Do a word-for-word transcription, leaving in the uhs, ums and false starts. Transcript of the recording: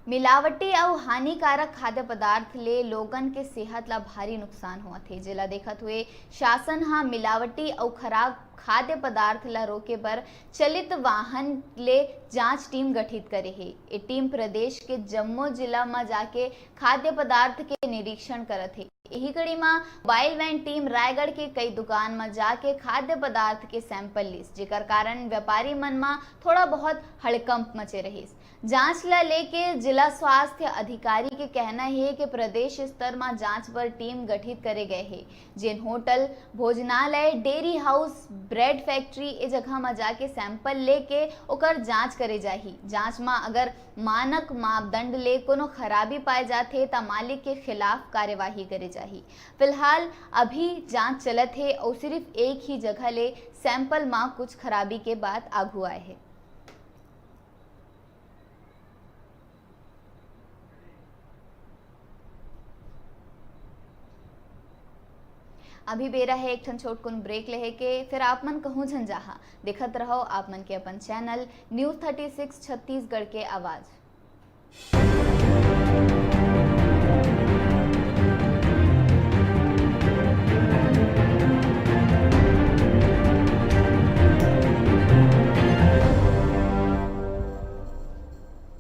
मिलावटी अउ हानिकारक खाद्य पदार्थ ले लोगन के सेहत ला भारी नुकसान होवत हे, जेला देखत हुए शासन ह मिलावटी अउ खराब खाद्य पदार्थ ला रोके बर चलित वाहन ले जांच टीम गठित करे हे। ए टीम प्रदेश के जम्मो जिला म जाके खाद्य पदार्थ के निरीक्षण करत हे। एही कड़ी म मोबाइल वैन टीम रायगढ़ के कई दुकान म जाके खाद्य पदार्थ के सैंपल लिस, जेकर कारण व्यापारी मन म थोड़ा बहुत हड़कंप मचे रहिस। जांच ला लेके जिला स्वास्थ्य अधिकारी के कहना हे कि प्रदेश स्तर म जांच बर टीम गठित करे गए हे, जेन होटल, भोजनालय, डेयरी हाउस, ब्रेड फैक्ट्री ए जगह म जाके सैंपल लेके ओकर जांच करे जाही। जांच म अगर मानक मापदंड ले कोनो खराबी पाए जाथे, त मालिक के खिलाफ कार्यवाही करे जाही। फिलहाल अभी जांच चलत हे अउ सिर्फ एक ही जगह ले सैंपल म कुछ खराबी के बात आघू आए हे। अभी बेरा हे एक ठन छोटकुन ब्रेक लेहे के, फिर आप मन कहूँ झन जाहा। देखत रहो आप मन के अपन channel news thirty six Chhattisgarh के आवाज़।